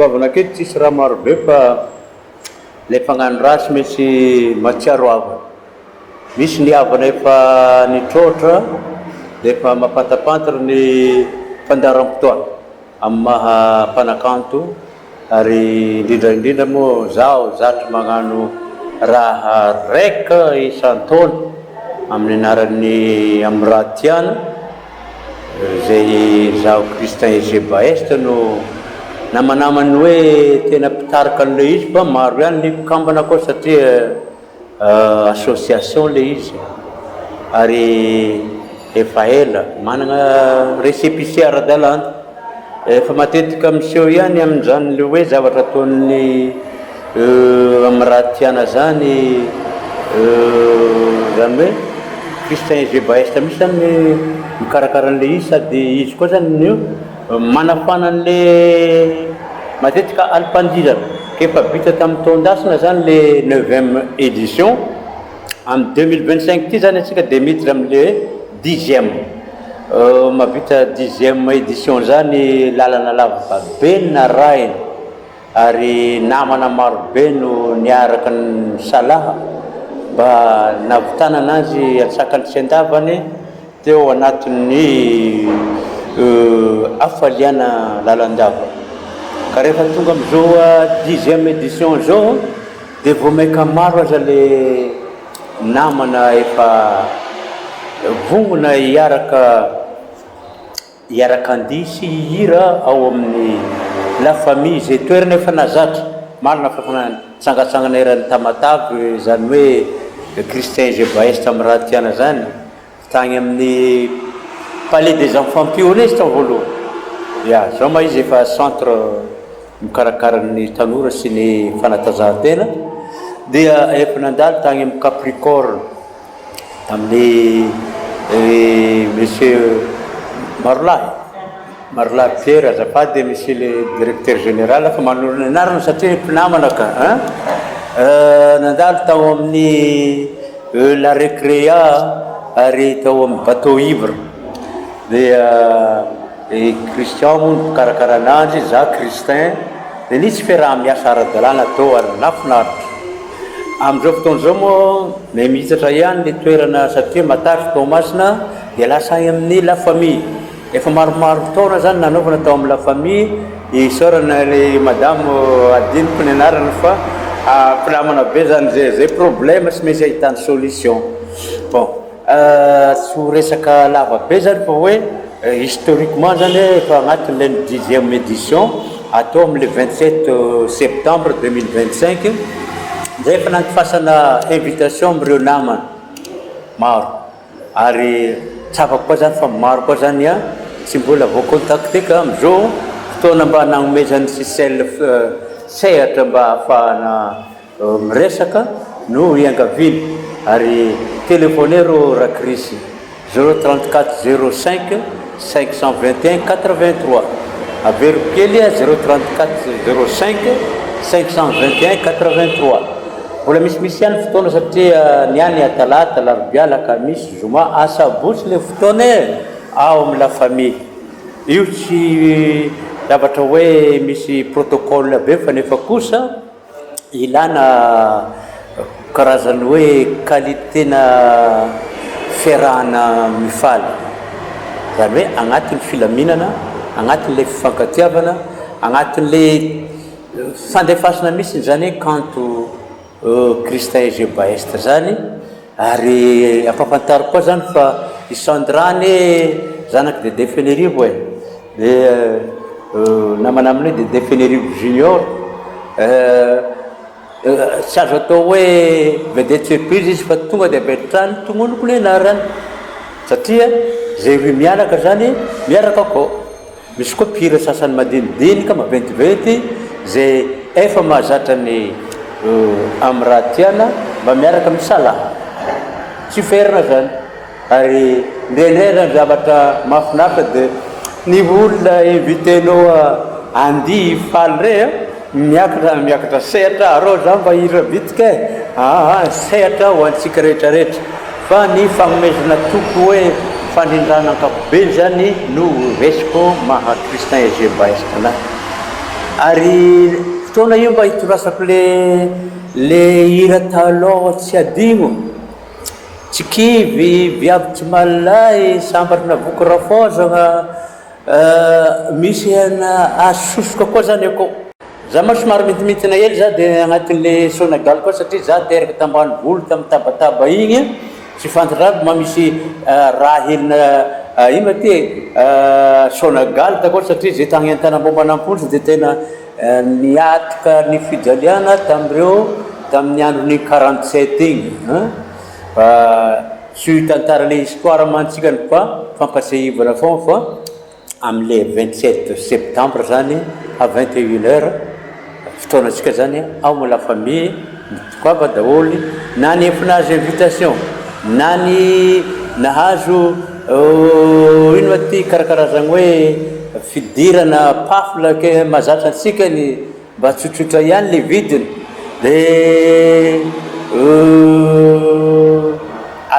Ahatongavana aketo tsisy raha marobe fa le mpagnano raha tsy maintsy mahatsiaro havana. Misy ny havana efa nitroatra dia efa mampantapantatra ny fandaharam-potoana amin'ny maha mpanakanto ary indrindra indrindra moa zaho zatra magnano raha raika isan-taona amin'ny anaran'ny Amratiana. Izay izaho Christin Ezebaest no namanaman'ny hoe tena mpitarika an'ilay izy fa maro ihany ny mpikambana koa satria association ilay izy ary efa ela manana récépissé ara-dalàna. Efa matetika miseho ihany amin'izany ilay hoe zavatra ataon'ny Amin'ny raha tiana zany zany hoe Christian Ezebaest mihitsy zany ny mikarakara an'ilay izy sady izy koa zany no manafana an'le matetika alim-pandihizana k'efa vita tamin'ny taon-dasana zany le neuvième édition, amin'ny 2025 ity zany antsika dia miditra amin'le dixième, mahavita dixième édition zany lalana lava be no narahina. Ary namana marobe no niaraka nisalaha mba nahavitana anazy antsakany sy andavany teo anatin'ny hafaliana lalandava. Ka rehefa tonga amin'izao dixième édition izao dia vao maika maro aza le namana efa vonona hiaraka. Hiaraka-handihy sy hihira ao amin'ny La Famille izay toerana efa nahazatra. Marina fa efa nitsangantsangana eran'i Tamatave izany hoe Christian Ezebaest amin'ny raha tiana izany. Tany amin'ny Palais des Enfants Pionniers izy tao voalohany. Ya, izao ma izy efa centre mikarakara ny tanora sy ny fanatanjahantena. Dia efa nandalo tany amin'ny Capricorne. Tamin'ny Monsieur Marolahy, Marolahy Pierre azafady Monsieur le directeur général fa manoloana ny anarana satria mpinamana ka an! Nandalo tao amin'ny La Recrea ary tao amin'ny Bateau Ivre dia i Christian moa no mpikarakara ananjy, za Christin, dia nisy fiaraha-miasa ara-dalàna tao ary nahafinaritra. Amin'izao fotoana izao moa miha mihisatra ihany ny toerana satria Matavy Toamasina dia lasa any amin'ny La Famille. Efa maromaro taona izany nanaovana tao amin'ny La Famille, isaorana ilay madame adinoko ny anarany fa mpinamana be izany izay, izay problème tsy maintsy ahitany solution. Bon, tsy ho resaka lava be izany fa hoe Historiquement zany efa agnatin'ilay ny dixième édition atao amin'ny le 27 septembre 2025 zay efa nandifasana invitation amin'ireo namana maro ary tsapako koa zany fa maro koa zany an tsy mbola voa-contacter ka amin'izao fotoana mba nagnomezan'ny Sicel sehatra mba ahafahana Miresaka no iangaviana ary telephonez ro Rakrisy zéro 34 05 521 83 averiko kely a zéro 34 05 521 83 mbola misimisy ihany fotoana satria ny any talata alarobia alakamisy zoma asabotsy le fotoana e ao amin'ny la famille io tsy zavatra hoe misy protocole be fa nefa kosa Ilana karazan'ny hoe qualité-na fiarahana mifaly, izany hoe agnatin'ny filaminana, agnatin'ilay fifankatiavana, agnatin'ilay fandefasana mihitsy izany hoe kanto Christin Ezebaest izany. Ary ampahafantariko koa zany fa i Sandra anie zanak'i Dede Fenerivo e, dia namana aminy hoe Dede Fenerivo Junior, tsy azo atao hoe vedette surprise izy fa tonga dia avy hatrany tononiko ny anarany satria zay roy mianaka zany miaraka akao. Misy koa mpihira sasany madinidinika, maventiventy, izay efa mahazatra ny amin'ny raha tiana mba miaraka misalahy. Tsy ferana izany. Ary indraindray raha ny zavatra mahafinaritra dia ny olona inviter-nao handihy hifaly irey an, miakatra miakatra sehatra, arô za mba hihira bitika e! Aa sehatra ho antsika rehetra rehetra. Fa ny fanomezana toky hoe fandrindrana ankapobeny zany no resiko maha Christin Ezebaest anah. Ary fotoana io mba hitorasako le le hira taloha tsy adino, Tsy kivy, viavy tsy malay, sambatra navoky rafoazagna, misy hena asosoka koa zany akao. Za ma somary mintimintina hely za de agnatin'le sonagal koa satria za teraka tambanivolo tam tabataba igny tsy fantatra aby ma misy raha hely na ino ma ty e sonagal takao satria ze tagny antanambao manampontsy de tena niatrika ny fijaliana tamreo tamin'ny andron'ny 47 igny an fa tsy hitantara le histoire mantsika fa fampatsiahivana fogna fa Amin'ilay 27 septembre zany à 21 heures fotoanantsika zany ao amin'ny la famille mitokava daholo na ny efa nahazo invitation na ny nahazo ino ma ty karakarazagny hoe fidirana pafla ke mahazatra antsika ny mba tsotsotra ihany le vidiny de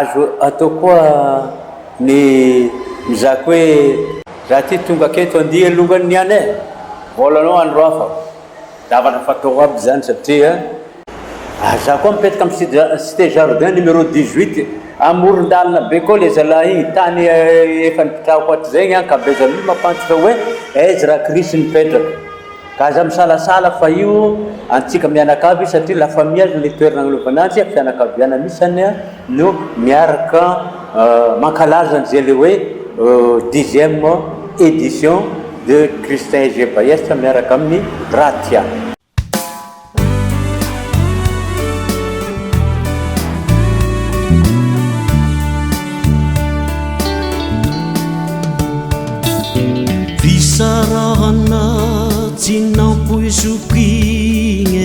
azo atao koa Ny mizaka hoe za ty tonga aketo andia alongany niany e! Volanao andro hafa. Zavatra fatao aby zany satria ary za koa mipetraka am cité jardin numéro 18 amoron-dalana be koa le zalahy igny tany efa nipetrahako hatrizay igny ankabezan'olo mampantatra hoe aiza raha Chris mipetraka. Ka aza misalasala fa io antsika mianakavy satria la famille aza le toerana agnalovana azy, fianakaviana mihitsy zany no miaraka mankalaza an'izay le hoe dixième édition de Christin SG Baest miaraka amin'ny Ratia. Fisarahana tsy nampoiziko igny e,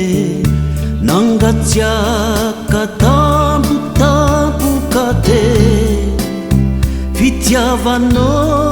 nangatsiaka tampotampoka teo, fitiavanao.